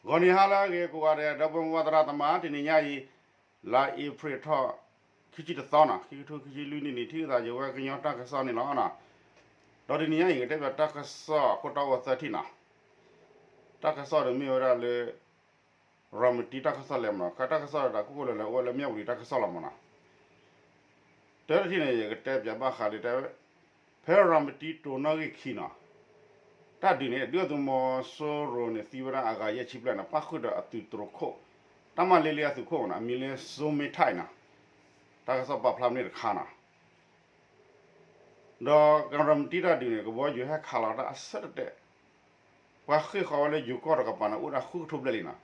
ဂီၤနံၤဟါလၢအဂ့ၤကိးဂၤဒဲး ဒီပုၢ်ဝဲၢ်သရၣ်သမါ တနံၤညါအံၤ လါအ့ဖြ့ၣ်ထီၣ် ခံဆံတသီနီၤ ခံကထိခံဆံလွံၢ်နံၣ်န့ၣ် ထံၣ်သးယဝဲကညီတၢ်ကစီၣ်န့ၣ်လီၤ. ဒီးတနံၤညါအံၤ ကတဲဘၣ်တၢ်ကစီၣ်အခိၣ်တီအိၣ်သၢထံၣ်နီၤ တၢ်ကစီၣ်ဒီးမ့ၢ်ဝဲဒၣ်လၢ ရၤမတံတၢ်ကစီၣ်လဲၣ်မနီၤ ခါတၢ်ကစီၣ်ဒီးတၢ်ကိၢ်ကိၢ်လၢၤလၢၤ အိၣ်ဝဲလၢမၠၣ်ဝတံၤတၢ်ကစီၣ်လီၤမနီၤ တၢတထံၣ်န့ၣ် ယကတဲပၠးဘၣ်ဃးလၢတဲဝဲ ဖဲရၤမတံတိၤနီၣ်ဂံၢ်ခံနီၤ တၢ်ဒုးန့ၣ် ဒုၣ်ဒါသုးမီၤစိရိၤန့ၣ် သံဝဲဒၣ်အဂၤယဲၢ်ဆံဘျဲၣ်န့ၣ် ပၣ်ဃုာ်ဒီးအသုးတြိၤခိၣ် တၢ်မၤလ့လ့အသုးခိၣ်မနီၤ အမံၤလၢစိမ့ထၢၣ်နီၤ တၢ်ကစီၣ်ပာ်ဖျါမ့ၢ်တခါနီၤ ဒီးကရၤမတံတၢ်ဒုးန့ၣ် ကဘီယူၤဟဲခးလီၤတၢ်အဆၢတတဲာ် ပှၤဃ့ၢ်ဃီၤဝဲလၢယိၤကီၢ်တကပၤန့ၣ် အိၣ်ဒၣ်ဃုကထိဘျဲၣ်လံနီၤ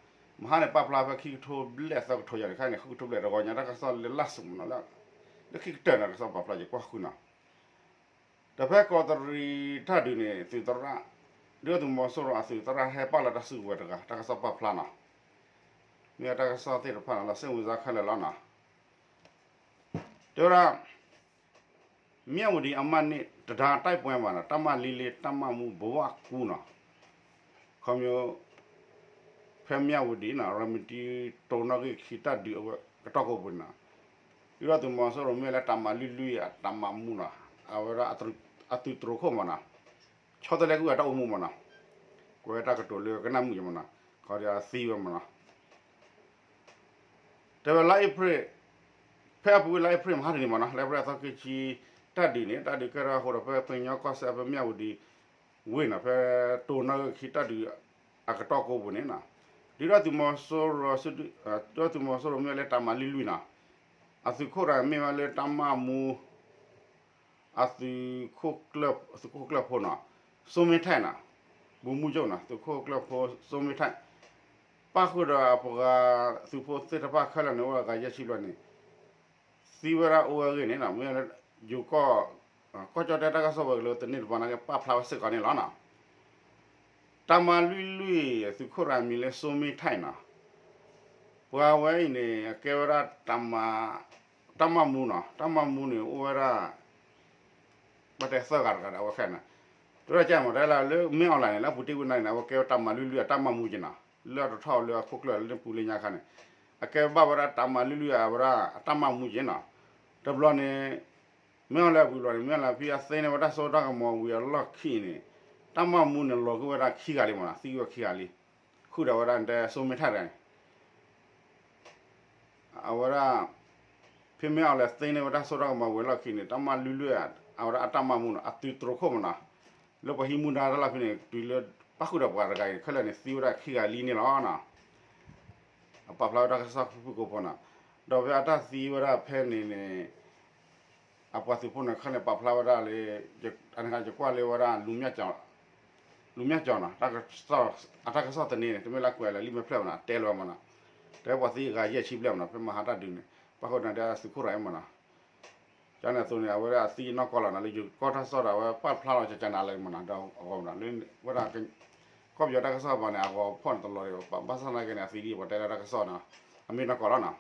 မဟါန့ၣ် ပာ်ဖျါဖဲခံကထိဘျဲၣ်သၢကထိယၤန့ၣ် ခဲအံၤန့ၣ် ဃုကထိဘျဲၣ် တဂီၤညါတၢ်ကစီၣ်လၢလၢ်ဆူၣ်မနီၤလၢ လၢခံကတၢၢ်န့ၣ် တၢ်ကစီၣ်ပာ်ဖျါယကွၢ်ဃုနီၤ ဒီးဖဲကီးတရံးတၢ်ဒုးန့ၣ် သုးသရၣ် ဒုၣ်ဒါသုးမီၤစိရိၤအသုးသရၣ်ဟဲပာ်လီၤတၢ်စုကဝဲၤတဂၤ တၢ်ကစီၣ်ပာ်ဖျါနီၤ မ့ၢ်တၢ်ကစီၣ်သ့ၣ်တဖၣ်န့ၣ် လီၤစိတ်ဝင်စားခဲလၢာ်လီၤနီၤ တဲဝဲဒၣ် မြဝတီအမှတ်နှစ် တံတားတိုက်ပွဲမှာနီၤ တပ်မလေးလေး တပ်မမှူး ဘဝကူနီၤ ခီဖျိ ဖဲမြဝတီနီၤ ရၤမတံတိၤနီၣ်ဂံၢ်ခံတၢ်ဒုးအကတီၢ်ကိးပူၤန့ၣ်နီၤ ဒုၣ်ဒါသုးမီၤစိရိၤမ့ၢ်လၢ တပ်မလွံၢ်လွံၢ် အတပ်မမှူးနီၤ အဝဲဒၣ် အသုးတြိၤခိၣ်မနီၤ ဆီတလဲကွံာ်အတၢ်အိၣ်မူမနီၤ ကွဲးတၢ်ကတိၤလၢကနၣ်မုာ်ယမနီၤ ခီဒီးအသံဝဲမနီၤ တဲဝဲလါအ့ဖြ့ၣ် ဖဲအပူၤကွံာ်လါအ့ဖြ့ၣ်မဟါတနံၤမနီၤ လါအ့ဖြ့ၣ်အသီခံဆံ တၢ်ဒုးန့ၣ် တၢ်ဒုးကဲထီၣ်အဃိဒီး ဖဲပှၤကညီကီၢ်စဲၣ် ဖဲမြဝတီ ဝ့ၢ်နီၤ ဖဲတိၤနီၣ်ဂံၢ်ခံတၢ်ဒုးအကတီၢ်ကိးပူၤန့ၣ်နီၤ ဒုၣ်ဒါသုးမီၤစိရိၤ ဒုၣ်ဒါသုးမီၤစိရိၤမ့ၢ်လၢ တပ်မလွံၢ်လွံၢ်နီၤ အသုးခိၣ်တဂၤမ့ၢ်ဝဲလၢ တပ်မမှူး အသုးခိၣ်ကျၢၢ် သုးခိၣ်ကျၢၢ်ဖိနီၤ စိမ့ထၢၣ်နီၤ ဗိုလ်မှူးချုပ်နီၤ သုးခိၣ်ကျၢၢ်ဖိ စိမ့ထၢၣ် ပၣ်ဃုာ်ဒီးအပှၤသုးဖိသ့ၣ်တဖၣ်ခဲလၢာ်န့ၣ် အိၣ်ဝဲဂၤယဲၢ်ဆံဘျဲၣ်န့ၣ် သံဝဲဒၣ်အိၣ်ဝဲအဂ့ၢ်န့ၣ်နီၤ မ့ၢ်လၢ ယိၤကီၢ် ကီၢ်ကၠီၣ်တဲၣ်တၢ်ကစီၣ်ဝဲၤကျိၤသန့တပၤန့ၣ် ပာ်ဖျါဝဲစ့ၢ်ကီးန့ၣ်လီၤနီၤ တပ်မလွံၢ်လွံၢ် သုးခိၣ်တဂၤမံၤလၢ စိမ့ထၢၣ်နီၤ ပှၤဝဲအံၤန့ၣ် အကဲဝဲဒၣ် တပ်မမှူးနီၤ တပ်မမှူးန့ၣ် အိၣ်ဝဲဒၣ် ဘၣ်တဲသၢဂၤတဂၤဒီးအဝဲခဲန့ၣ် တဲဝဲဒၣ်ကဲမး တဲလၢ လၢမ့ၢ်အီၣ်လဲၣ်န့ၣ် လၢအပူၤတ့ၢ်ဝံၤနၤန့ၣ် အဝဲကဲဝဲ တပ်မလွံၢ်လွံၢ် အတပ်မမှူးက့နီၤ လၢအတထီၣ်လၢအခိၣ်ကျၢၢ်လၢပူၤလၢညါခါန့ၣ် အကဲဘၣ်ဝဲဒၣ် တပ်မလွံၢ်လွံၢ် အဝဲဒၣ်အတပ်မမှူးက့နီၤ တဘျီန့ၣ် မ့ၢ်အီၣ်လဲၣ်ဝံၤဘျီန့ၣ် မ့ၢ်အီၣ်လဲၣ်ဖဲအသ့န့ၢ်ဝဲတၢ်စိတၢ်ကမီၤ ဝံၤအလီၢ်ခံန့ၣ် တပ်မမှူးန့ၣ် လီၤက့ၤဝဲဒၣ်ခံဂၤလံမနီၤ သံဝဲခံဂၤလံ ဃုာ်ဒီးဝဲဒၣ်တဲ စိမ့ထၢၣ်တဂၤန့ၣ် အဝဲဒၣ် ဖဲမ့ၢ်အီၣ်လဲၣ်သ့န့ၢ်ဝဲတၢ်စိတၢ်ကမီၤဝံၤအလီၢ်ခံန့ၣ် တပ်မလွံၢ်လွံၢ် အဝဲဒၣ်အတပ်မမှူးနီၤ အသုးတြိၤခိၣ်မနီၤ လၢပှၤဟံးမူဒါတၢ်လီၢ်ဖဲန့ၣ် တုၤလၢပၣ်ဃုာ်ဒီးပှၤတဂၤအံၤ ခဲလၢာ်န့ၣ် သံဝဲဒၣ်ခံဂၤလံန့ၣ်လီၤ. အပာ်ဖျါဝဲတၢ်ကစီၣ်ဖုၣ်ဖုၣ်ကိာ်ဖိနီၤ ဒီးဖဲအတၢ်သံဝဲဒၣ်ဖဲန့ၣ်န့ၣ် အပှၤသုးဖိန့ၣ်ခဲန့ၣ် ပာ်ဖျါဝဲဒၣ်လၢ အန့ၣ်ယကွၢ်လၢဝဲဒၣ် လူမြတ်ကျော်နီၤ အတၢ်ကစီၣ်သန့န့ၣ် တမ့ၢ်လၢကွဲးလၢလံာ်မဲာ်ဖျၢၣ်မနီၤ တဲလီၤဝဲမနီၤ တဲပှၤသံအဂၤယဲၢ်ဆံဘျဲၣ်မနီၤ ဖဲမဟါတၢ်ဒုးန့ၣ် ပၣ်ဃုာ်ဒီးအသုးခိၣ်ရၤအံၤမနီၤ ကန့ၣ်အသိးန့ၣ် အဝဲဒၣ်အသံနီၢ်ကီၢ်လီၤနီၤ လၢယိၤကီၢ်တၢ်ကစီၣ်ဒီး အဝဲပာ်ဖျါလီၤကကနၤလၢမနီၤ ဒီးအဂီၢ်မနီၤ လၢဝဲဒၣ် ကီၢ်ပယီၤတၢ်ကစီၣ်ဘၣ်န့ၣ် အဂီၤဖီၣ်န့ၣ်တလီၤဒီး ဘၣ်ဆၣ်သနာ်က့န့ၣ် အသံဒ်ပှၤတဲလၢတၢ်ကစီၣ်နီၤ အမ့ၢ်နီၢ်ကီၢ်လီၤနီၤ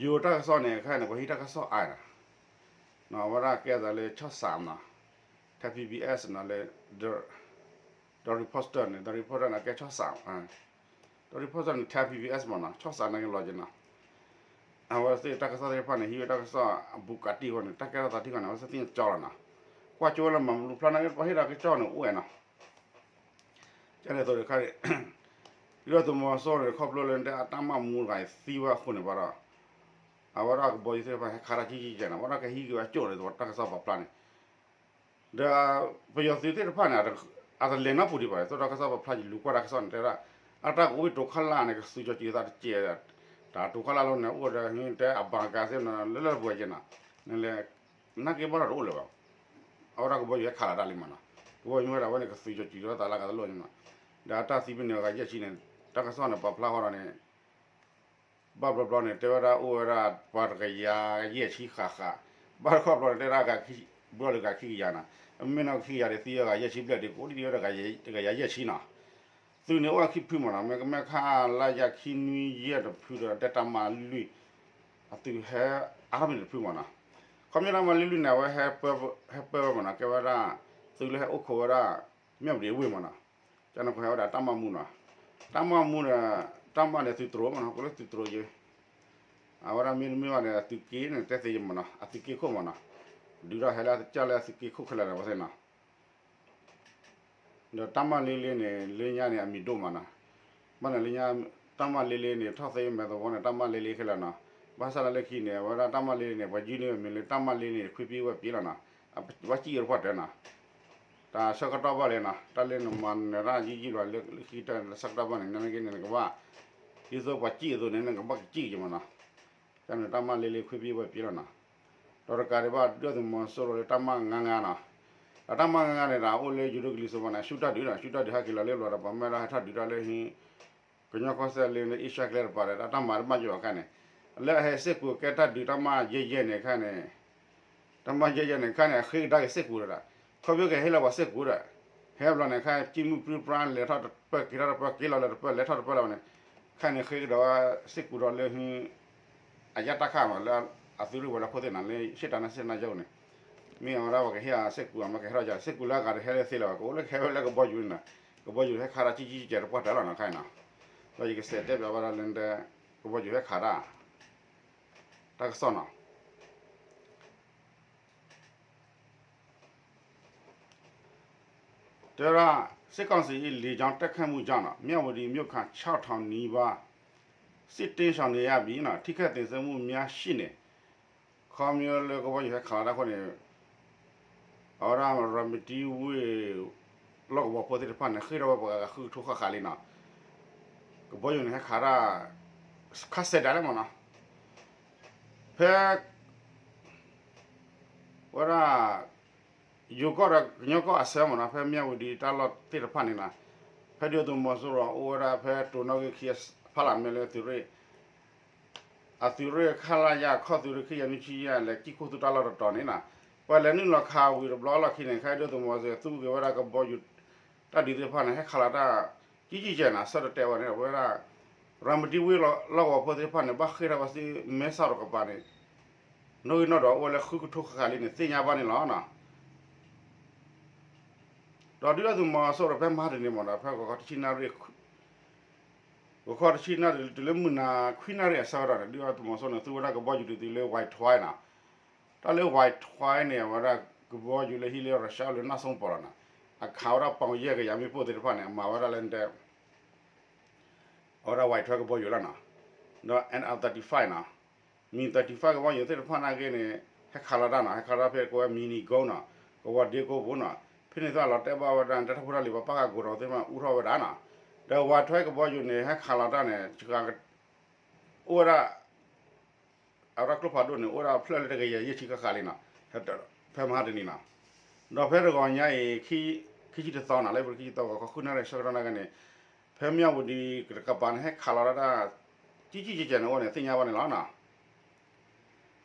ယိၤတၢ်ကစီၣ်န့ၣ် ခဲအံၤန့ၣ် ပှၤဟံးတၢ်ကစီၣ်အါနီၤ အဝဲဒၣ်ကဲသးလၢ ဆီၣ်စးနီၤ ထဲ ပီပီအ့ၣ်နီၤ လၢ The Reporter န့ၣ် The Reporter န့ၣ် အကဲဆီၣ်စး The Reporter န့ၣ် ထဲ ပီပီအ့ၣ်မနီၤ ဆီၣ်စးန့ၣ်ကလီၤက့နီၤ အဝဲသ့ၣ်တၢ်ကစီၣ်သ့ၣ်တဖၣ်န့ၣ် ဟံးဝဲတၢ်ကစီၣ်အဘူးကးတံၢ်အဃိန့ၣ် တၢ်ကဲထီၣ်သးထံၣ်ဃီန့ၣ် အဝဲသ့ၣ်သ့ၣ်ညါကၠီလီၤနီၤ ကွၢ်ကၠိဝဲလၢမၤမနုၤဖျါန့ၣ် ပှၤဟ့ၣ်ဒီးကၠီန့ၣ်အိၣ်ဝဲနီၤ ကန့ၣ်အသိးတခါ ဒုၣ်ဒါသုးမီၤစိရိၤန့ၣ် ခီဖျိလၢတဲအတၢ်မၤမူတဂၤအံၤသံဝဲအဃိန့ၣ်ဘၣ်ဒီး အဝဲဒၣ်ကဘီယူၤသ့ၣ်တဖၣ်ဟဲခးတၢ်ကံကံကဲနီၤ အဝဲဒၣ်ကဟံးက့ၤဝဲကၠိန့ၣ် တၢ်ကစီၣ်ပာ်ဖျါန့ၣ် ဒီးပယီၤသုးသ့ၣ်တဖၣ်န့ၣ် အတလဲၤနီတပူၤဒံးဘၣ် သိးတၢ်ကစီၣ်ပာ်ဖျါယလူၤကွၢ်တၢ်ကစီၣ်န့ၣ် တဲဒၣ် အတၢ်ကအိၣ်ဝံၣ်တိၤခီၣ်လာ်န့ၣ် ကသုးကၠီၤစံးသးတကဲး တၢ်တိၤခီၣ်လာ်လီၤန့ၣ် အိၣ်ဒီး တဲအဘၣ်ကးသ့ၣ်နီၤ လၢလၢပှဲၤကဲနီၤ နလဲၤ နာ်က့ဘၣ်ဒီးတအိၣ်လၢၤဘၣ် အဝဲဒၣ်ကဘီယူၤဟဲခးလီၤတၢ်လံမနီၤ ကဘီယူၤမ့ၢ်ဝဲဒၣ်ဝဲန့ၣ် ကသုးကၠီၤစံးသးလၢကသလိၣ်န့ၣ်နီၤ ဒီးအတၢ်သံဖဲန့ၣ် ဂၤယဲၢ်ဆံန့ၣ် တၢ်ကစီၣ်န့ၣ် ပာ်ဖျါဃီဒီးန့ၣ် ဘၣ်ဘျီဘျီန့ၣ် တဲဝဲဒၣ်အိၣ်ဝဲဒၣ်ပှၤတကယၤယဲၢ်ဆံဃၣ်ဃၣ် ဘၣ်တခီဘျီန့ၣ် တဲဒၣ်ဂၤခံ ဘျီလၢဂၤခံကယၤနီၤ မ့ၢ်နီၢ်ခံကယၤဒီးသံဝဲဂၤယဲၢ်ဆံဘျဲၣ်ဒီး ကအိၣ်ဒံးဝဲဒၣ်တကယၤယဲၢ်ဆံနီၤ သုးန့ၣ်အိၣ်ဝဲခံဖုမနီၤ မ့ၢ်ကမ့ၢ်ခါလါယၤခံနွံယဲၢ်တဖုဒီး တဲတၢ်မၤလွံၢ် အသုးဟဲအါထီၣ်မ့ၢ်တဖုမနီၤ ခီပညီတၢ်မၤလွံၢ်လွံၢ်န့ၣ် အဝဲဟဲပၢဝဲမနီၤ ကဲဝဲဒၣ် သုးလၢဟဲအိၣ်ခိးဝဲဒၣ် မၠၣ်ဝတံၤဝ့ၢ်မနီၤ ကန့ၣ်ကဟဲဝဲဒၣ်တၢ်မၤမူနီၤ တၢ်မၢ်မူဒီး တၢ်မၢ်ဒီးသုးတြိၤမနီၤ, ကိးလၢသုးတြိၤယဲ, အဝဲဒၣ်မ့တမ့ၢ်ဘၣ်ဒီး အသုးက့န့ၣ် တဲသ့ယမနီၤ, အသုးက့ခိၣ်မနီၤ, ဒုးထီၣ်ဟဲလၢအကစၢ်လၢအသုးက့ခိၣ်ခဲလၢာ်န့ၣ် ဝဲသ့ၣ်နီၤ. ဒီးတၢ်မၢ်လ့လ့န့ၣ် လၢညါန့ၣ် အမံၤဒိၣ်မးနီၤ, ဘၣ်န့ၣ်လၢညါ တၢ်မၢ်လ့လ့န့ၣ် ထီၣ်သ့မဲာ်သဝီန့ၣ် တၢ်မၢ်လ့လ့ခဲလၢာ်နီၤ, ဘၣ်ဆၣ်လၢလၢခံန့ၣ် အဝဲဒၣ်တၢ်မၢ်လ့လ့န့ၣ် ပှၤယုၢ်န့ၢ်ဝဲမံၤလၢတၢ်မၢ်လ့လ့န့ၣ် ခွံပံဝဲပံလီၤနီၤ, အဝဲစံၣ်အီၤတပှၢ်တၢၢ်နီၤ, တၢ်ဆၢကတီၢ်ဘၣ်လဲၣ်နီၤ, တၢ်လၢနမၤနၢၤတၢ်ယံာ်ယံာ်လီၤ လၢခံကတၢၢ်လၢဆၢကတီၢ်ဘၣ်န့ၣ် နက့န့ၣ် နကဘၣ် ဒ်သိးပှၤစံၣ်အသိးန့ၣ် နကဘၣ်ကစံၣ်က့ၤမနီၤ, ကန့ၣ်တၢ်မၢ်လ့လ့ခွံပံဝဲပံလီၤနီၤ. ဒီးတကးဒံးဘၣ် ဒုၣ်ဒါသုးမီၤစိရိၤလၢတၢ်မၢ်ငါငါနီၤ, ဒီးတၢ်မၢ်ငါငါန့ၣ်ဒီး အိၣ်လၢယိၤဒိၣ်ကလံၤစိးမနီၤ ဆူၣ်တၢ်ဒုးဒီး ဆူၣ်တၢ်ဒုးဟဲက့ၤလီၤလၢဘျီဒီး ပှၤမၢဒၣ်ဟဲထီၣ်ဒုးတၢ်လၢ ကညီကီၢ်စဲၣ်လၢ Asia ကျဲတပၤဒီး တၢ်မၤတဘၣ်ယိာ်အခါန့ၣ်, လၢအဟဲစ့ၢ်ကီးကဲတၢ်ဒုးတၢ်မၢ်ယဲၢ်ယဲၢ်န့ၣ်အခါန့ၣ် တၢ်မၢ်ယဲၢ်ယဲၢ်န့ၣ် ခါန့ၣ် အဃ့ကဒါက့ၤစ့ၢ်ကီးဒီး ခီဖျိကဟ့ၣ်လီၤပှၤစ့ၢ်ကီးဒီး ဟဲဘျီန့ၣ် ခါစံၣ်မုၢ်ပြံပြါ လဲၤထီၣ်တပၢၢ်က့ၤထီၣ်တပၢၢ်က့ၤလီၤလၢတပၢၢ် လဲၤထီၣ်တပၢၢ်လီၤဘၣ်န့ၣ်, ခါန့ၣ်ဃ့ကဒီးဝဲစ့ၢ်ကီးဒီးလၢ အယၢ်တၢ်ခၣ်မး လၢအသုးရ့ၣ်ဝဲၤလီၢ်ခိၣ်သ့ၣ်နီၤ လၢရှ့ၣ်တၢ်နၢ်စ့ၣ်နၢ်ယိန့ၣ်, မ့ၢ်အဝဲဒၣ်ပှၤကဟ့ၣ်အီၤစ့ၢ်ကီးမ့ၢ်ကဟဲထီၣ်ယၤ စ့ၢ်ကီးလၢအဂၤတဟဲလၢသ့လၢၤဘၣ် ကအိၣ်လၢကဟဲဝဲလၢကဘီယူၤန့ၣ်, ကဘီယူၤဟဲခးတၢ်ကံကံကဲတပှၢ်တၢၢ်လီၤနီၤ ခါအံၤနီၤ, ဒီးယကစးတဲဘၣ်ဝဲဒၣ်လၢ ကဘီယူၤဟဲခးတၢ် တၢ်ကစီၣ်နီၤ တဲဝဲဒၣ် စစ်ကောင်စီရဲ့ လေကြောင်းတိုက်ခိုက်မှုကြောင့် မြဝတီမြို့ခံ ခြောက်ထောင်နီးပါး စစ်ရှောင်နေရပြီး ထိခိုက်သေဆုံးမှုများရှိနေ, ခီဖျိလၢကဘီယူၤဟဲခးလီၤတၢ်အဃိန့ၣ် အဝဲဒၣ် ရၤမတံဝ့ၢ် လီၢ်ကဝီၤဖိသ့ၣ်တဖၣ်န့ၣ် ဃ့ၢ်ထီၣ်ဝဲပှၤဂၤဃုကထိဃၣ်ဃၣ်လံနီၤ, ကဘီယူၤန့ၣ် ဟဲခးတၢ် ခးစဲးဒၣ်လၢမနီၤ, ဖဲ ဝဲဒၣ် ယိၤကီၢ်ဒီးကညီကီၢ်အဆၢမနီၤ ဖဲမၠၣ်ဝတံၤတၢ်လီၢ်သ့ၣ်တဖၣ်န့ၣ်နီၤ, ဖဲဒုၣ်ဒါသုးမီၤစိရိၤအိၣ်ဝဲဒၣ်ဖဲတိၤနီၣ်ဂံၢ်ခံဖးလၢ်မ့ၢ်လၢသုးရ့ၣ် အသုးရ့ၣ်ခလရ ခီၣ်သုးရ့ၣ်ခံကယၤနွံဆံယဲၢ် လဲၤကံၢ်ခိၣ်သူတၢ်လီၢ်တတီၤန့ၣ်နီၤ, ပှၤလဲၤနုာ်လီၤခးဝံၤတဘျီလီၢ်ခံန့ၣ် ခဲအံၤဒုၣ်ဒါသုးမီၤစိရိၤသူက့ၤဝဲဒၣ်ကဘီယူၤ တၢ်ဒုးသ့ၣ်တဖၣ်န့ၣ် ဟဲခးလီၤတၢ် ကံကံကဲးန့ၣ် အဆၢတတဲဝဲန့ၣ် အဝဲဒၣ် ရၤမတံဝ့ၢ်လီၢ်ကဝီၤဖိသ့ၣ်တဖၣ်န့ၣ် ဘၣ်ဃ့ၢ်ထီၣ်ဝဲစ့ၢ် မဲဆီးတကပၤန့ၣ် နီၣ်ဂံၢ်နီၣ်ဒွးအိၣ်ဝဲလၢဃုကထိဃၣ်ဃၣ်လံန့ၣ် သ့ၣ်ညါဘၣ်န့ၣ်လီၤ. ဒီးဒုၣ်ဒါသုးမီၤစိရိၤဖဲမဟါတနံၤမနီၤ ဖဲဂီၤခီတဆံနၣ်ရံၣ် ဂီၤခီတဆံနၣ်ရံၣ်တုၤလၢမုၢ်နၤခွံနၣ်ရံၣ်အဆၢကတီၢ်န့ၣ် ဒုၣ်ဒါသုးမီၤစိရိၤန့ၣ် သူဝဲဒၣ်ကဘီယူၤတဒုလၢ ဝဲထွဲနီၤ, တၢ်လၢ ဝဲထွဲန့ၣ် အဝဲဒၣ်ကဘီယူၤလၢဟံးလၢရၢၡါလၢနီၢ်စိပီၤလီၤနီၤ, အခးဝဲဒၣ်ပီၣ်ယဲၢ်ကယၤမ့ၣ်ပိၢ်သ့ၣ်တဖၣ်န့ၣ် အမၤဝဲဒၣ်လၢ အဝဲဒၣ် ဝဲထွဲကဘီယူၤလီၤနီၤ, ဒီး MI thirty-five နီၤ, MI thirty-five ကဘီယူၤသ့ၣ်တဖၣ်နာ်က့န့ၣ် ဟဲခးလီၤတၢ်နီၤ, ဟဲခးလီၤဖဲကိးဝဲ မံနံၤကိနီၤ, ကဝီၤဒ့ကိပူၤနီၤ, ဖဲန့ၣ်သ့ၣ်လီၤတဲာ်ဘၣ်ဝဲဒၣ် တၢ်ထီၣ်ဖိတၢ်လံၤ ပှၤပာ်ဃာ်ကိးထီၣ်သ့ၣ်တဖၣ်အူထီၣ်ဝဲဒၣ်နီၤ, ဒီးဝဲထွဲကဘီယူၤန့ၣ် ဟဲခးလီၤတၢ်န့ၣ် အိၣ်ဝဲဒၣ် အဝဲဒၣ်ကျိဖးဒိၣ်န့ၣ် အိၣ်ဝဲဒၣ်ဖျၢၣ်လၢတကယၤယဲၢ်ဆံဃၣ်ဃၣ်လံနီၤ, ဖဲမဟါတနံၤနီၤ, ဒီးဖဲတဂီၤညါအံၤ ခံဆံတသီနီၤ လၢအ့ဖြ့ၣ်ခံဆံတသီ ဂီၤခီဃုနၣ်ရံၣ်ဆၢကတီၢ်နာ်က့န့ၣ် ဖဲမၠၣ်ဝတံၤတကပၤန့ၣ် ဟဲခးလီၤဒၣ်တၢ် ကံကံကဲးန့ၣ်အိၣ်န့ၣ် သ့ၣ်ညါဘၣ်န့ၣ်လီၤနီၤ.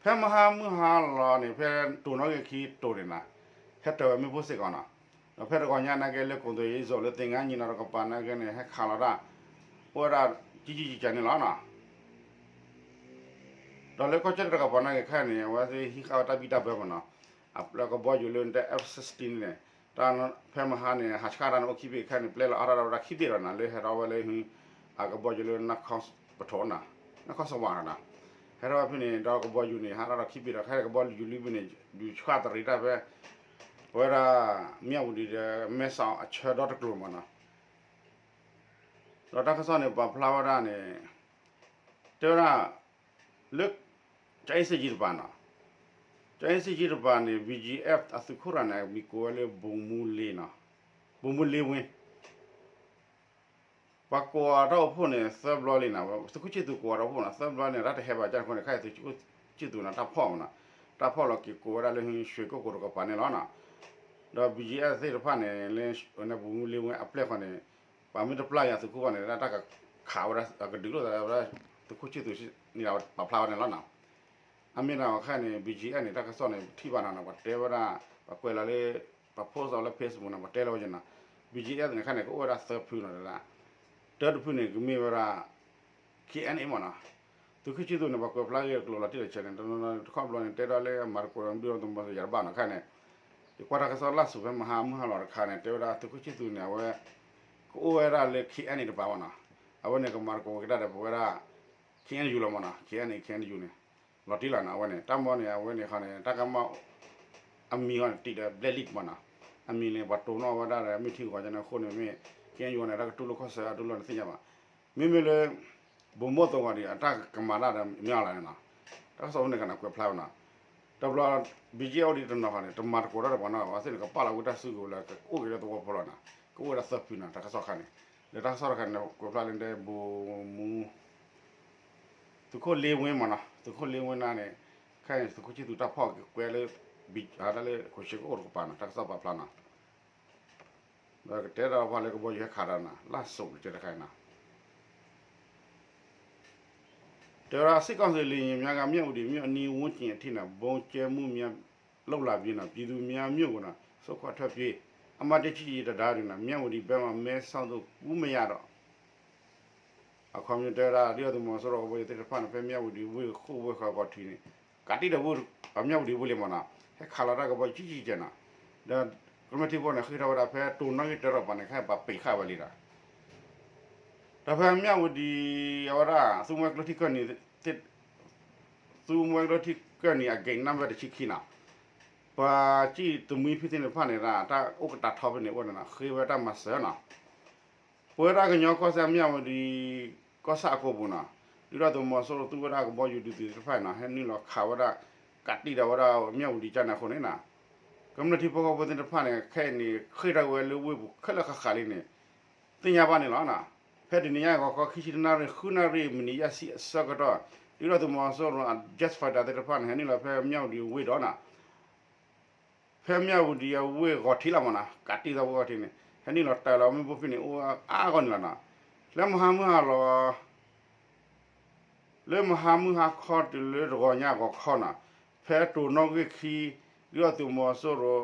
ဖဲမဟါမုၢ်ဟါလီၤန့ၣ် ဖဲတိၤနီၣ်ဂံၢ်ခံတိၤန့ၣ်နီၤ, ဟဲတၢၤဝဲမ့ၣ်ပိၢ်စ့ၢ်ကီးနီၤ, ဒီးဖဲတဂီၤညါနာ်က့လၢ ကိၣ်သိယ့ၣ်စိၤလၢသ့ၣ်ငါနံၤနီၤတကပၤနာ်က့န့ၣ် ဟဲခးလီၤတၢ် အိၣ်ဝဲဒၣ် ကံကံကဲးန့ၣ်လီၤနီၤ. ဒီးလၢကီၢ်ကၠီၣ်တဲၣ်တကပၤနာ်က့ခဲအံၤန့ၣ် အဝဲသ့ၣ်ဟံးဃာ်ဝဲတၢ်ဘံၣ်တၢ်ဘၢမနီၤ, အပျဲၢ်ကဘီယူၤလၢ F sixteen န့ၣ် တၢ်ဖဲမဟါန့ၣ် ဟးဆှၣ်တၢ်န့ၣ်အိၣ်ခံဘ့ၣ်ခဲအံၤန့ၣ် ပျဲလီၤအါထီၣ်ဝဲဒၣ်ခံဘ့ၣ်ဒီးနီၤ လၢဟဲထီၣ်ဝဲလၢ အကဘီယူၤလၢ နၢ်ခီပထိနီၤ, နၢ်ခီစဝးနီၤ, ဟဲထီၣ်ဝဲဖဲန့ၣ် ဒီးကဘီယူၤန့ၣ် ဟးထီၣ်ဒီးခံဘ့ၣ်ဒီး ခဲအံၤကဘီယူၤလွံၢ်ဘ့ၣ်န့ၣ် ဒုးဆှၣ်တရံးတၢ်ဖဲ အဝဲဒၣ် မၠၣ်ဝတံၤဒီးမဲဆီးအဆၢဒီတကျိၤမနီၤ. ဒီးတၢ်ကစီၣ်န့ၣ် ပာ်ဖျါဝဲဒၣ်န့ၣ် တဲဝဲဒၣ် လၢ ကၠီအ့စ့ၣ်ကၠံတပၤနီၤ, ကၠီအ့စ့ၣ်ကၠံတပၤန့ၣ် BGF အသုးခိၣ်တဂၤန့ၣ် အမံၤကိးဝဲလၢ ဗိုလ်မှူးလေးနီၤ, ဗိုလ်မှူးလေးဝင်း ပှၤကိးအီၤတၢ်အိၣ်ဖှိၣ်န့ၣ် သၢဘျီလံနီၤ, သုးခိၣ်ဆံၣ်သူးကိးအီၤတၢ်အိၣ်ဖှိၣ်နီၤ, သၢဘျီန့ၣ် တၢ်တဟဲဘၣ်ကၢ်တခီန့ၣ် ခဲအံၤသုးခိၣ်ဆံၣ်သူးန့ၣ် တၢ်ဖီၣ်မနီၤ, တၢ်ဖီၣ်လီၤက့ၤကိးဝဲဒၣ်လၢ ရွှေကုက္ကိုတကပၤန့ၣ်လီၤနီၤ. ဒီး BGF သ့ၣ်တဖၣ်န့ၣ် လၢ ဗိုလ်မှူးလေးဝင်း အပျဲၢ်ဃီန့ၣ် ပှၤမ့ၢ်တပျၢ်ယၤသုးခိၣ်ဃီန့ၣ် တၢ်ကခးဝဲဒၣ် ကဒုးလိာ်သးဝဲဒၣ် သုးခိၣ်ဆံၣ်သူးန့ၣ် ပာ်ဖျါဝဲန့ၣ်လီၤနီၤ. အမ့ၢ်ဒၣ်အခါန့ၣ် BGF န့ၣ် တၢ်ကစီၣ်န့ၣ် ပထံၣ်ဘၣ်နီၤနီၤ ပှၤတဲဝဲဒၣ် ပှၤကွဲးလီၤလၢ ပှၤ post အီၤလၢ Facebook န့ၣ် ပှၤတဲလီၤဝဲက့ၤနီၤ, BGF န့ၣ်အခါန့ၣ် ကအိၣ်ဝဲဒၣ်သၢဖုနီၤ, တၢ်တဖုန့ၣ် ကမ့ၢ်ဝဲဒၣ် KNA မနီၤ, သုးခိၣ်ဆံၣ်သူးန့ၣ် ပှၤကွဲးဖျါက့ၤကျိာ်လီၤတံၢ်လီၤဆဲးန့ၣ် တခီဘျီန့ၣ် တဲဒၣ်လၢအမၤတကိးဒီး မ့ၢ်ဒုးဒီးသုးမီၤစိရိၤယၤတဘၣ်နီၤ, အခါန့ၣ် ယကွၢ်တၢ်ကစီၣ်လၢ်ဆူၣ်ဖဲမဟါမုၢ်ဟါလီၤတခါန့ၣ် တဲဝဲဒၣ်သုးခိၣ်ဆံၣ်သူးန့ၣ် အဝဲ က ကအိၣ်ဝဲဒၣ်လၢ ခ့ၣ်အဲၣ်န့ၣ် တပၤမနီၤ, အဝဲန့ၣ်ကမၤသကိးက့ၤတၢ်ဒီးပဝဲဒၣ် ခ့ၣ်အဲၣ်ယူလီၤမနီၤ, ခ့ၣ်အဲၣ်န့ၣ် ခ့ၣ်အဲၣ်ယူန့ၣ် လီၤတံၢ်လီၤနီၤ, အဝဲန့ၣ် တၢ်မီန့ၣ် အဝဲန့ၣ်ခီန့ၣ် တၢ်ကမၣ် အမံၤဃီန့ၣ် တံာ်ဒီး ဘျဲၣ်လံၣ်မနီၤ, အမံၤန့ၣ် ပှၤတိၢ်နီၣ်ဝဲဒၣ်ဒီး မ့ၢ်ထံဂီၤကန့ၣ်အဃိန့ၣ် မ့ၢ် ခ့ၣ်အဲၣ်ယူန့ၣ် တၢ်ကတူၢ်လိာ်ခီၣ်ဆၢအတူၢ်လိာ်န့ၣ်သ့ၣ်ညါဘၣ်, မ့မ့ၢ်လၢ ဘိၣ်မိၣ်သိးဂီၤဒီး အတၢ်ကမၤတၢ်ဒီး မ့ၢ်အီၤလၢန့ၣ်နီၤ, တၢ်ကစီၣ်ဖိန့ၣ်ကနၣ်ကွဲးဖျါဝဲနီၤ, တဘျီ ဘံက့အိၣ်ဒံးတနီၤဃီန့ၣ် တမၤသကိးတၢ်ဒီးပှၤနီတဂၤဘၣ်သ့ၣ်န့ၣ် ကပာ်လီၤဝဲတၢ်စုကဝဲၤလၢ ကအိၣ်က့ၤလၢသဝီဖိလီၤနီၤ, ကအိၣ်ဝဲဒၣ်သၢဖုနီၤ တၢ်ကစီၣ်ခါန့ၣ်, ဒီးတၢ်ကစီၣ်တခါန့ၣ် ကွဲးဖျါလၢဒဲဘိၣ်မူ သုးခိၣ်လ့ဝ့မနီၤ, သုးခိၣ်လ့ဝ့န့ၣ် ခဲအံၤန့ၣ် သုးခိၣ်ဆံသူးတၢ်ဖီၣ်က့ၤကွဲလၢ ဘံတၢ်လၢ ခိၣ်ဆ့ကအိၣ်တကပၤနီၤ တၢ်ကစီၣ်ပာ်ဖျါနီၤ, ဒီးကတဲတၢ်ဖီၣ်လၢကဘီယူၤဟဲခးဒီးနီၤ လၢစိးကတၢၢ်တခါအံၤနီၤ တဲဝဲဒၣ် စစ်ကောင်စီလေယာဉ်များက မြဝတီမြို့အနီးဝန်းကျင်အထိ ဗုံးကြဲမှုများလုပ်လာပြီး ပြည်သူများမြို့ကို စွန့်ခွာထွက်ပြေး အမှတ် တစ်ချစ်ကြည်ရေးတံတားတွင် မြဝတီဘက်မှ မဲဆောက်သို့ကူးမရတော့ အခီပညီတဲဝဲဒၣ် ဒုၣ်ဒါသုးမီၤစိရိၤကဘီယူၤသ့ၣ်တဖၣ်န့ၣ် ဖဲမၠၣ်ဝတံၤဝ့ၢ်ဃိၣ်ဝ့ၢ်ဃီကီၢ်ထံးန့ၣ် ကးတံၢ်ဒီးဝ့ၢ် မၠၣ်ဝတံၤဝ့ၢ်လံမနီၤ ဟဲခးလီၤတၢ်ကဘီယူၤဆံးဆံးကဲးနီၤ ဒီးကမျၢၢ်ထံဖိန့ၣ် ဃ့ထီၣ်ဝဲဒၣ်ဖဲတိၤနီၣ်ဂံၢ်တၢတပၤန့ၣ် ခဲအံၤပှၤပံာ်ဃာ်ဝဲလံဒီး ဒီးဖဲမၠၣ်ဝတံၤအဝဲဒၣ် သူမွဲကျိထံကၢၢ်နံၤ သူမွဲကျိထံကၢၢ်နံၤအ gate number တဆံခံနီၤ ပှၤစံၣ်သမံဖုသ့ၣ်တဖၣ်န့ၣ် တၢ်အိၣ်ကတၢ်ထီဖဲန့ၣ်အိၣ်န့ၣ်နီၤ ဃ့ဝဲတၢ်မၤစၢၤနီၤ ပဝဲဒၣ်ကညီကီၢ်စဲၣ်မၠၣ်ဝတံၤ ကီၢ်ဆၣ်အကိာ်ပူၤနီၤ ဒုၣ်ဒါသုးမီၤစိရိၤသူဝဲဒၣ်ကဘီယူၤဒုးသုးသ့ၣ်တဖၣ်နီၤ ဟဲနုာ်လီၤခးဝဲဒၣ် ကးတံၢ်ဒီးဝဲဒၣ်မၠၣ်ဝတံၤကၢ်န့ၣ်အဃိန့ၣ်နီၤ ကမျၢၢ်ထံဖိကီၢ်ဖိသ့ၣ်တဖၣ်န့ၣ် ခဲအံၤန့ၣ် ဃ့ထီၣ်ဝဲလၢဝ့ၢ်ပူၤခဲလၢာ်ဃၣ်ဃၣ်လံန့ၣ် သ့ၣ်ညါဘၣ်န့ၣ်လီၤ. ဖဲတနံၤညါအံၤ ဂီၤခီခံဆံတနၣ်ရံၣ် ဃုနၣ်ရံၣ် မံးနံးယဲၢ်ဆံအဆၢကတီၢ် ဒုၣ်ဒါသုးမီၤစိရိၤအ jet fighter သ့ၣ်တဖၣ်န့ၣ် ဟဲနုာ်လီၤဖဲမၠၣ်ဝတံၤဝ့ၢ်ဒီးနီၤ ဖဲမၠၣ်ဝတံၤအဝ့ၢ်ဂီၤထံးလီၤမနီၤ ကးတံၢ်သီဝ့ၢ်ဂီၤထံးန့ၣ် ဟဲနုာ်လီၤတၢၤလီၤမ့ၣ်ပိၢ်ဖဲန့ၣ် အိၣ်အါအါဂီၢ်န့ၣ်လီၤနီၤ. လၢမဟါမုၢ်ဟါလီၤ လၢမဟါမုၢ်ဟါခီတုၤလၢတဂီၤညါဂီၤခီနီၤ ဖဲတိၤနီၣ်ဂံၢ်ခံ ဒုၣ်ဒါသုးမီၤစိရိၤ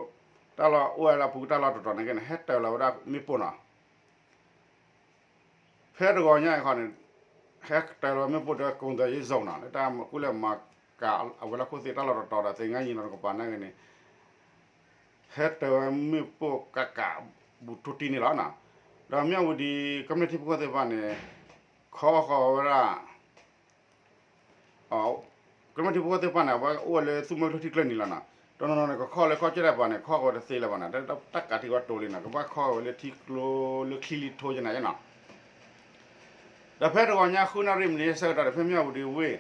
တၢ်လီၢ်အိၣ်ဝဲဒၣ်ပူၤတၢ်လီၢ်တတီၤန့ၣ်က့န့ၣ် ဟဲတၢၤလီၤဝဲဒၣ်မ့ၣ်ပိၢ်နီၤ ဖဲတဂီၤညါအံၤခီန့ၣ် ဟဲတၢၤလီၤမ့ၣ်ပိၢ်ဒီး ကုံသယ့ zone နီၤ လၢတၢ်ကူၣ်လဲၤမၤကၤအဝဲလၢခိၣ်သ့ၣ်တၢ်လီၢ်တတီၤဒီး သ့ၣ်ငါယံၤနီၤတကပၤနာ်က့န့ၣ် ဟဲတၢၤဝဲမ့ၣ်ပိၢ်ကးကးဘူးထူတံန့ၣ်လီၤနီၤ. ဒီးမၠၣ်ဝတံၤကမျၢၢ်ထံဖိကီၢ်ဖိသ့ၣ်တဖၣ်န့ၣ် ခီဃီၤဝဲဒၣ် ကမျၢၢ်ထံဖိကီၢ်ဖိသ့ၣ်တဖၣ်န့ၣ် အဝဲအိၣ်ဝဲလၢသူမွဲကျိထံကျၢၢ်နံၤလီၤနီၤ. တနီၤနီၤန့ၣ် ကခီလၢကီၢ်ကၠီၣ်တဲၣ်ပၤန့ၣ် ခီဃီၤဝဲတသ့လၢၤဘၣ်နီၤ တၢ်ကးထံကီၢ်တိၤလံနီၤ ကဘၣ်ခီဃီၤဝဲလၢထံကျိလၢချံလံထိကနၤနီၤ. ဒီးဖဲတဂီၤညါဃုနၣ်ရံၣ်မံးနံးဆၢကတီၢ်ဒီး ဖဲမၠၣ်ဝတံၤဝ့ၢ်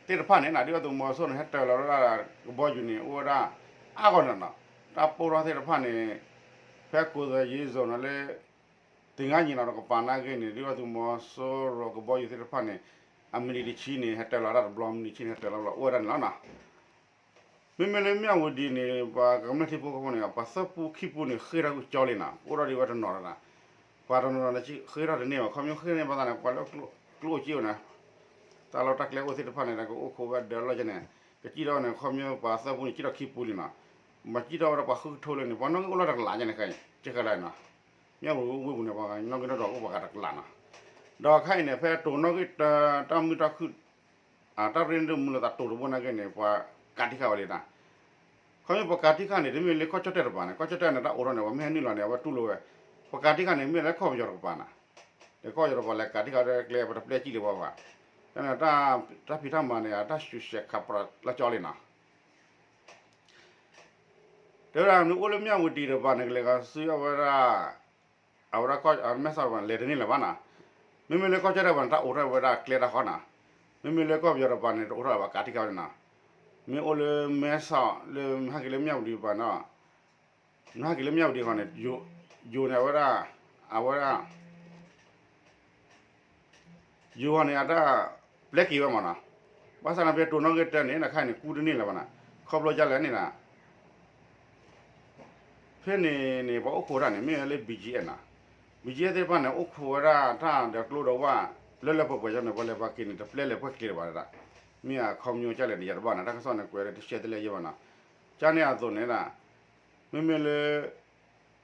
သ့ၣ်တဖၣ်န့ၣ်နီၤ ဒုၣ်ဒါသုးမီၤစိရိၤန့ၣ် ဟဲတၢၤလီၤဝဲဒၣ်ကဘီယူၤန့ၣ် အိၣ်ဝဲဒၣ်အါဂီၢ်န့ၣ်လီၤနီၤ. တၢ်ပိၢ်ထီၣ်သ့ၣ်တဖၣ်န့ၣ် ဖဲကိးသယ့ zone နီၤလၢ သ့ၣ်ငါယံၤနီၤတကပၤနာ်က့န့ၣ် ဒုၣ်ဒါသုးမီၤစိရိၤကဘီယူၤသ့ၣ်တဖၣ်န့ၣ် အမံးနံးတဆံန့ၣ် ဟဲတၢၤလီၤတၢ်တဘျီ မံးနံးတဆံန့ၣ် ဟဲတၢၤလီၤတဘျီ အိၣ်ဝဲဒၣ်န့ၣ်လီၤနီၤ. မ့မ့ၢ်လၢမၠၣ်ဝတံၤန့ၣ် ပှၤကမျၢၢ်ထံဖိကီၢ်ဖိန့ၣ် ပှၤသၢပူခံပူန့ၣ် ဃ့ထီၣ်ကွံာ်ကၠီလံနီၤ အိၣ်ထီၣ်ဒံးဝဲတနီၤလီၤနီၤ. ပှၤတနီၤနီၤန့ၣ် ဃ့ထီၣ်တန့ၢ်ဘၣ် ခီပညီဃ့န့ၢ်ဘၣ်သးန့ၣ် ပှၤလၢကျိအိၣ်က့အိၣ်န့ၣ် တၢ်လီၢ်တၢ်ကျဲအိၣ်သ့ၣ်တဖၣ်န့ၣ် ကအိၣ်ခိးဝဲဒၢးလီၢ်ကဲန့ၣ် ကစံၣ်ထီၣ်န့ၣ် ခီပညီပှၤသၢပူန့ၣ် စံၣ်ထီၣ်ခံပူလံနီၤ. မၤစံၣ်ထီၣ်ဝဲဒၣ်ပှၤဃုကထိလၢန့ၣ် ပှၤနီၣ်ဂံၢ်အိၣ်လီၤတကလးကဲန့ၣ် ခဲအံၤ ကဲကဒါနီၤ. မ့ၢ်ဝံၤဝံၤပူၤန့ၣ် ပှၤနီၣ်ဂံၢ်နီၣ်ဒွးအိၣ်ပှၤဂၤတကလးနီၤ. ဒီးခဲအံၤန့ၣ် ဖဲတိၤနီၣ်ဂံၢ်တၢ တၢ်မုာ်တၢ်ခုၣ် တၢ်ရ့ဒိၣ်မုာ်လိာ်သးတိၤတဘိနာ်က့န့ၣ် ပှၤကးတံၢ်ဃာ်ဝဲလံနီၤ. ခီပညီပှၤကးတံၢ်ဃာ်န့ၣ် တမ့ၢ်လၢကီၢ်ကၠီၣ်တဲၣ်တပၤန့ၣ် ကီၢ်ကၠီၣ်တဲၣ်န့ၣ် တၢ်အိးထီၣ်န့ၣ် ပှၤမ့ၢ်ဟဲနုာ်လီၤန့ၣ် အဝဲတူၢ်လိာ်ဝဲ ပှၤကးတံၢ်ဃာ်န့ၣ် မ့ၢ်လၢကီၢ်ပယီၤတကပၤနီၤ. ဒီးကီၢ်ပယီၤတကပၤလဲၤကးတံၢ်ဃာ်ဒီးကျဲ ပတပျဲကံၣ်လၢၤဘၣ်ဘၣ်. တၢ်ဖံးတၢ်မၤန့ၣ် တၢ်ဆူးဆဲးခးပြးလၢကၠီလံနီၤ. တဲဝဲဒၣ် နအိၣ်လၢမၠၣ်ဝတံၤတပၤန့ၣ် ကလဲၤကီးဆူအဝဲဒၣ် အဝဲဒၣ်မဲဆီးတပၤန့ၣ် လဲၤတန့ၢ်လၢၤဘၣ်နီၤ. မ့မ့ၢ်လၢကီၢ်ကၠီၣ်တဲၣ်တပၤန့ၣ် တၢ်အိးထီၣ်ဝဲဒၣ်ကျဲတၢ်ဃီနီၤ. မ့မ့ၢ်လၢကီၢ်ပယီၤတပၤန့ၣ် တအိးထီၣ်ဘၣ် ကးတံၢ်ဃာ်ဝဲန့ၣ်နီၤ. မ့ၢ်အိၣ်လၢမဲဆီး လၢဟဲက့ၤလၢမၠၣ်ဝတံၤတပၤနီၤ နဟဲက့ၤလၢမၠၣ်ဝတံၤဃီန့ၣ် ယိၤန့ၣ် အဝဲဒၣ် အဝဲဒၣ် ယိၤဃီန့ၣ် အတၢ်ပျဲက့ၤဝဲမးနီၤ. ဘၣ်ဆၣ်န့ၣ် ဖဲတိၤနီၣ်ဂံၢ်တၢန့ၣ် နခါန့ၣ် ကူတန့ၢ်လၢၤဘၣ်နီၤ. ခီဖျိဒ်လဲၣ်န့ၣ်နီၤ ဖဲန့ၣ်န့ၣ် ပှၤအိၣ်ခိးတၢ်န့ၣ် မ့ၢ်ဝဲလၢ ဘီကၠံအ့ၣ်နီၤ. ဘီကၠံအ့ၣ်သ့ၣ်တဖၣ်န့ၣ် အိၣ်ခိးဝဲဒၣ်တၢ်ဒီးကျိဒီးဝၣ် လၢလၢပှဲၤပှဲၤန့ၣ် ပှၤလဲၤပှၤက့ၤန့ၣ် တပျဲလဲၤပှဲၤကျဲဘၣ်ဒၣ်. မ့ၢ်အခီပညီဒ်လဲၣ်န့ၣ် ယၤတဘၣ်နီၤ တၢ်ကစီၣ်န့ၣ် ကွဲးလၢတရှဲတလဲယဲဘၣ်နီၤ. ကန့ၣ်အသိးန့ၣ်ဒၣ် မ့မ့ၢ်လၢ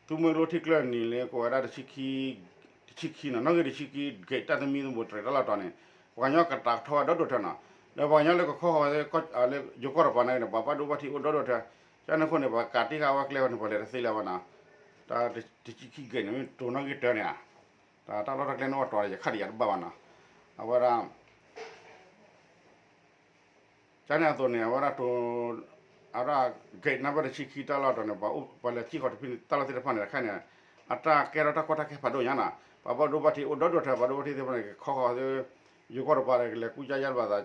သူမွဲကျိထံကျၢၢ်နံၤလၢကိးဝဲဒၣ် တဆံခံနီၤ နီၣ်ဂံၢ်တဆံခံ ဂ့ၤတၢ်သမံသမိးတြဲၤတၢ်လီၢ်တီၤန့ၣ် ပှၤကညီကတၢ်ကထီဝဲဒီဒိၣ်ထၢနီၤ. ဒီးပှၤကညီလၢကခီဃီၤဝဲ လၢယိၤကီၢ်တပၤန့ၣ် ပှၤဘၣ်ဒိဘၣ်ထံးအိၣ်ဒီဒိၣ်ထၢ. ကန့ၣ်အဃိန့ၣ် ပှၤကးတံၢ်ဃာ်ဝဲကျဲဃီန့ၣ် ပှၤလဲၤတသ့လၢၤဘၣ်နီၤ. တၢ်တဆံခံ gate န့ၣ် မ့ၢ်တိၤနီၣ်ဂံၢ်တၢန့ၣ်ဧါ, တၢ်လီၢ်တၢ်ကျဲန့ၣ်အိၣ်တီၤဒီး ယခါဒီးယၤတဘၣ်ဘၣ်နီၤ, အဝဲဒၣ် ကန့ၣ်အသိးန့ၣ် အဝဲဒၣ်တိၤ အဝဲဒၣ် gate number တဆံခံ တၢ်လီၢ်တီၤန့ၣ် ပှၤလဲၤစံၣ်ဃီၤတဖုန့ၣ် တၢ်လီၢ်သ့ၣ်တဖၣ်န့ၣ် ခဲန့ၣ် အတၢ်ကဲထီၣ်တၢ်ကီတၢ်ခဲဖးဒိၣ်ညါနီၤ, ပှၤဘၣ်ဒိဘၣ်ထံးအိၣ်ဒီဒူၣ်ထဲ ပှၤဘၣ်ဒိဘၣ်ထံးသ့ၣ်တဖၣ်န့ၣ် ကခီဃီၤသု ယိၤကီၢ်တပၤဒီး ကလဲၤကူစါယါဘၣ်သး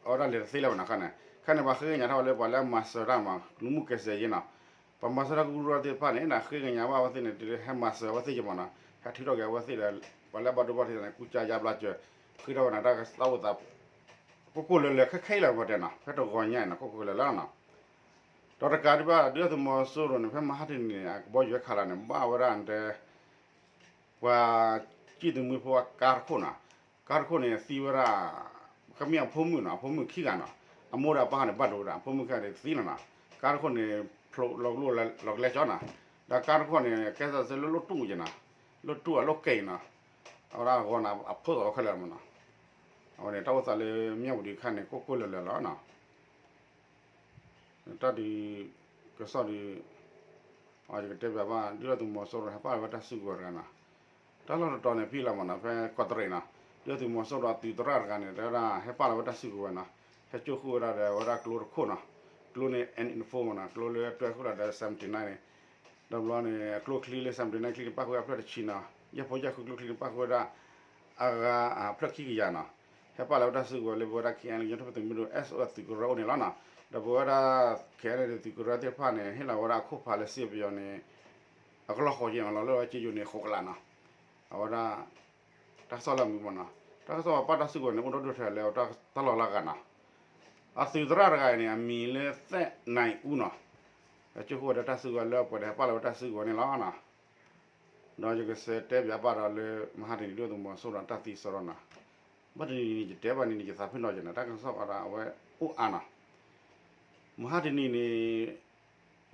အဝဲဒၣ်လဲၤတသ့လၢၤဘၣ်နီၤ, ခဲန့ၣ် ခဲန့ၣ် ပှၤဃ့ကညးထီၣ်ဝဲလၢပှၤလၢအမၤစၢၤတၢ်မး လူမှုကယ်ဆယ်ရေးနီၤ, ပှၤမၤစၢၤတၢ်ကရူၢ်ကရၢသ့ၣ်တဖၣ်န့ၣ် ဃ့ကညးဘၣ်အဝဲသ့ၣ်န့ၣ် တုၤလၢဟဲမၤစၢၤအဝဲသ့ၣ်က့ၤမးနီၤ, ဟဲထုးထီၣ်က့ၤအဝဲသ့ၣ်ဒီး ပှၤလၢအဘၣ်ဒိဘၣ်ထံးန့ၣ် ကူစါယါဘျါစၢၤ ဃ့ထီၣ်ဝဲန့ၣ် တၢ်ကသးအိၣ်သး ကိၢ်ကိၢ်လၢၤလၢၤခဲခဲအံၤလီၤ ပတဲနီၤ, ဖဲတဂီၤညါအံၤနီၤ ကိၢ်ကိၢ်လၢၤလၢၤနီၤ, ဒီးတကးဒံးဘၣ် ဒုၣ်ဒါသုးမီၤစိရိၤန့ၣ် ဖဲမဟါတနံၤန့ၣ် အကဘီယူၤဝဲခးလၢန့ၣ် ဘၣ်ဝဲဒၣ်တဲ ပှၤစံၣ်သုးမုၢ်ဖိအကါတခိၣ်နီၤ, ကါတခိၣ်န့ၣ်သံဝဲဒၣ် ကမ့ၢ်အဖိမုၣ်နီၤ, အဖိမုၣ်ခံဂၤနီၤ, အမိၣ်ဒီးအပၢ်န့ၣ်ဘၣ်ဒိဝဲဒၣ် အဖိမုၣ်ခံဂၤန့ၣ်သံလီၤနီၤ, ကါတခိၣ်န့ၣ် ဖျိးလီၤကလိလီၤကလဲကၠီနီၤ, ဒီးကါတခိၣ်န့ၣ် ကဲသးစၢလၢလိၣ်တူၢ်က့နီၤ, လိၣ်တူၢ်အလိၣ်ကဲအံၤနီၤ, အဝဲဒၣ်အဂီၤန့ၣ် အဖိသီးခဲလၢာ်မးနီၤ, အဝဲန့ၣ် တၢ်အိၣ်သးလၢမၠၣ်ဝတံၤခါန့ၣ် ကိၢ်ကိၢ်လၢၤလၢၤလီၤနီၤ တၢ်ဒုး ကစီၣ်ဒုး ယကတဲပၠးဘၣ် ဒုၣ်ဒါသုးမီၤစိရိၤဟဲပာ်လီၤဝဲတၢ်စုကဝဲၤတဂၤနီၤ, တၢ်လီၢ်တတီၤန့ၣ် ဖဲလီၤမးနီၤ ဖဲကီးတရံးနီၤ, ဒုၣ်ဒါသုးမီၤစိရိၤအသုးသရၣ်တဂၤန့ၣ် တဲဝဲဒၣ် ဟဲပာ်လီၤဝဲတၢ်စုကဝဲၤနီၤ, ဟဲကၠိဃုာ်ဝဲဒၣ်ဒီး အဝဲဒၣ်ကျိတခိၣ်နီၤ, ကျိန့ၣ် N info မးနီၤ, ကျိလၢတွဲဃုာ်လီၤဒီး seventy nine န့ၣ်, ဒီးဘျီန့ၣ် အကျိချံလၢ seventy nine ချံန့ၣ် ပၣ်ဃုာ်ဝဲဒၣ်အဖျၢၣ်တဆံနီၤ, ယဲၢ်ဖိယဲၢ်ဃုကျိချံန့ၣ် ပၣ်ဃုာ်ဝဲဒၣ် အဂၤအဖျၢၣ်ခံကယၤနီၤ, ဟဲပာ်လီၤဝဲတၢ်စုကဝဲၤလၢပဝဲဒၣ် ခဲအံၤ ကညီတဖၣ်သုးမုၢ်ဒိၣ် S O အသုးကရၢအိၣ်န့ၣ်လီၤနီၤ, ဒီးပဝဲဒၣ် ခဲအံၤ သုးကရၢသ့ၣ်တဖၣ်န့ၣ် ဟ့ၣ်လီၤဝဲဒၣ်အခိၣ်ဖးလၢစ့ပယီၤန့ၣ် အကလီၢ်ဃိးက့နီၤ, လီၤလၢဝဲက့ယိၤန့ၣ် ဃိးကလးနီၤ, အဝဲဒၣ် တၢ်ကစီၣ်လၢအမုာ်မးနီၤ, တၢ်ကစီၣ်ပာ်တၢ်စုကဝဲၤန့ၣ် အိၣ်ဒီဒူၣ်ထဲလၢတၢ်လီၢ်လၢအဂၤနီၤ, အသုးသရၣ်တဂၤအံၤန့ၣ် အမံၤလၢသဲၣ်နၢအူနီၤ, ကၠိဃုာ်ဝဲဒၣ်တၢ်စုကဝဲၤလၢပှၤဒီးဟဲပာ်လီၤဝဲတၢ်စုကဝဲၤန့ၣ်လီၤနီၤ, ဒီးယကစးတဲပၠးဘၣ်ဒီးလၢ မဟါတနံၤ ဒုၣ်ဒါသုးမီၤစိရိၤတၢ်သံစရီနီၤ, ဘၣ်တနံၤနံၤ ယတဲဘၣ်န့ၣ် ယသးဖ့ၣ်နီၤယဲနီၤ, တၢ်ကစီၣ်ဝဲဒၣ်အဝဲအိၣ်အါနီၤ, မဟါတနံၤန့ၣ်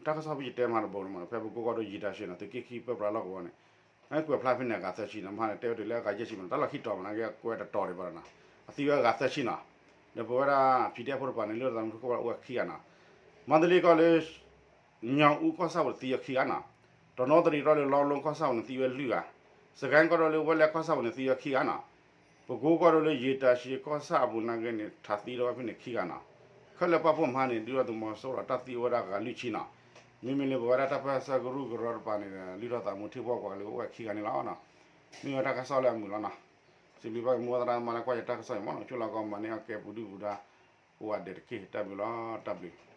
တၢ်ကစီၣ်ဖဲယတဲမၤတဘိန့ၣ်မး ဖဲပကိးကီၢ်ဒိၣ်ယံာ်တၢ်ဆံနီၤ သုးက့ခံပၢပြးလီၢ်ကဝီၤန့ၣ်, ကွဲးဖျါဖဲန့ၣ်အဂၤသၢဆံနီၤ, မဟါန့ၣ် တဲဝဲတုၤလၢအဂၤယဲၢ်ဆံမးနီၤ, တၢ်လီၢ်ခံတီၤမးနီၤ ကဲကွဲးတတီၤဒံးဘၣ်နီၤ, အသံဝဲအဂၤသၢဆံနီၤ, ဒီးပဝဲဒၣ် PDF ဖိတပၤန့ၣ် လၢတၢ်မူထူၣ်ကီၢ်ပူၤအိၣ်ဝဲခံဂၤနီၤ, မန္တလေးကီၢ်လၢ ညီအူကီၢ်ဆၣ်ပူၤန့ၣ်သံဝဲခံဂၤနီၤ, တနီသရံၣ်ကီၢ်ဒိၣ်လၢ လီလိကီၢ်ဆၣ်ပူၤန့ၣ်သံဝဲလွံၢ်ဂၤ, စကဲကီၢ်ဒိၣ်လၢ ဝဲလဲကီၢ်ဆၣ်ပူၤန့ၣ်သံဝဲခံဂၤနီၤ, ပကိးကီၢ်ဒိၣ်လၢ ယံာ်တၢ်ဆံကီၢ်ဆၣ်အပူၤနာ်က့န့ၣ် ထးသံထီၣ်ဝဲဖဲန့ၣ်ခံဂၤနီၤ, ခဲလၢာ်ပာ်ဖှိၣ်မဟါန့ၣ် ဒုၣ်ဒါသုးမီၤစိရိၤတၢ်သံအိၣ်ဝဲဒၣ်ဂၤလွံၢ်ဆံနီၤ, မ့မ့ၢ်လၢပဝဲဒၣ်တၢ်ပၢဆှၢကရူၢ်ကရၢတပၤန့ၣ် လုၢ်ထီၣ်သးမူထံဖိကီၢ်ဖိလၢအိၣ်ဝဲခံဂၤန့ၣ်လီၤနီၤ, မ့ၢ်ဝဲတၢ်ကစီၣ်လၢအမုာ်လီၤနီၤ, စံးဘျုးဘၣ်က့ၤမိၢ်သရၣ်သမါလၢကွၢ်ယတၢ်ကစီၣ်အံၤမးနီၤ, ဆိၣ်လီၤကီးမၤန့ၢ်အီၣ်ကဲပူၤဒုၣ်ပူၤဒါ အိၣ်ဝဲဒၣ်တက့ၢ်, တၢ်ဘျုးလီၤ, တၢ်ဘျုး